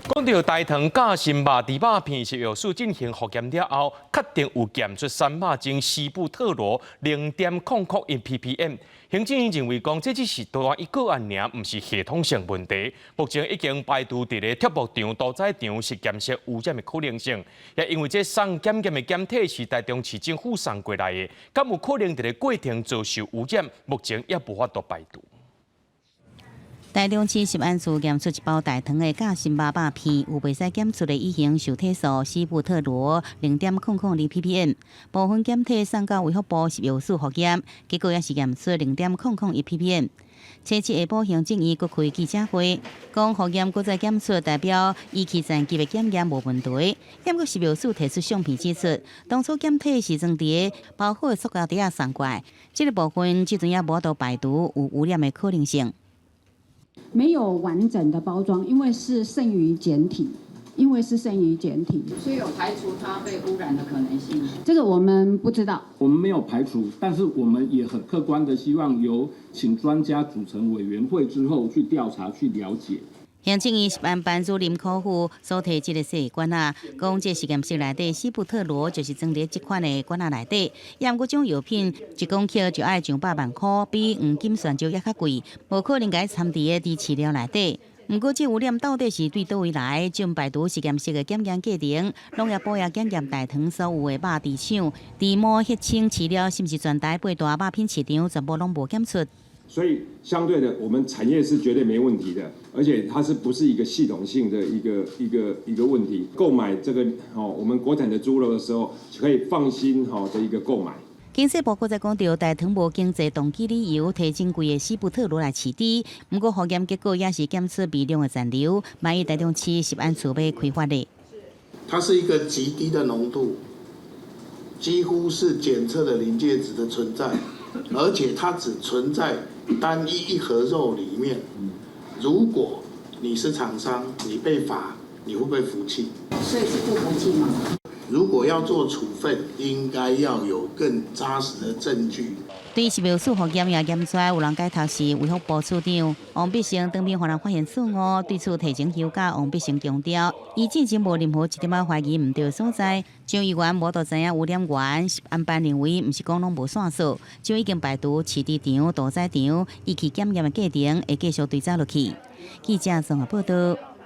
講到大腸夾心肉豬肉片食藥署進行複檢了後，確定有檢出三肉中西布特羅0.001 ppm。行政院認為講，這只是單一個案爾，毋是系統性問題。目前已經排除佇咧畜牧場、屠宰場實驗室污染的可能性。也因為這送檢驗的檢體是台中市政府送過來的，敢有可能佇咧過程遭受污染？目前也無法度排除。台中市食安處檢出一包大腸的夾心肉肉片，有袂使檢出的乙型受體素西布特羅0.002 ppm，部分檢體送到衛福部食藥署複驗，結果也是驗出0.001 ppm。初七下晡，行政院閣開記者會，講複驗閣再檢出，代表儀器層級的檢驗無問題。不過食藥署提出相片指出，當初檢體是裝佇包好的塑膠袋仔送過來，這個部分這陣也無法度排除有污染的可能性。沒有完整的包裝，因為是剩餘檢體，因為是剩餘檢體，所以有排除它被污染的可能性。這個我們不知道。我們沒有排除，但是我們也很客觀的希望由請專家組成委員會之後去調查去了解。行政院食安辦主任柯富所提這個細管仔，講這實驗室內底西布特羅就是裝佇這款的管仔內底，也毋過種藥品一公克就愛上百萬塊，比黃金蒜椒猶較貴，無可能共摻佇個豬飼料內底。毋過這污染到底是對佗位來？將排除實驗室的檢驗過程，農業部也檢驗大腸所有的肉豬場、豬母血清飼料，甚至全台八大肉品市場，全部攏無檢出。所以相對的，我們產業是絕對沒問題的，而且它是不是一個系統性的一個問題？購買這個哦，我們國產的豬肉的時候，可以放心好的一個購買。經濟部閣再講到，大腸無經濟動機理由提珍貴的西布特羅來飼豬，毋過複驗結果也是檢出微量的殘留，萬一台中市食安處欲開罰咧。它是一個極低的濃度，幾乎是檢測的臨界值的存在，而且它只存在單一一盒肉裡面。如果你是廠商，你被罰，你會不會服氣？所以是不服氣嗎？如果要做處分，應該要有更紮實的證據。對食藥署複驗也驗出來，有人解讀是衛福部處長王必勝當面予人發現錯誤，對此提前休假。王必勝強調，伊進前無任何一點仔懷疑毋對所在。張議員無都知影污染源，食安辦認為毋是講攏無線索，就已經排除飼豬場、屠宰場，儀器檢驗的過程會繼續追查落去。記者綜合報道。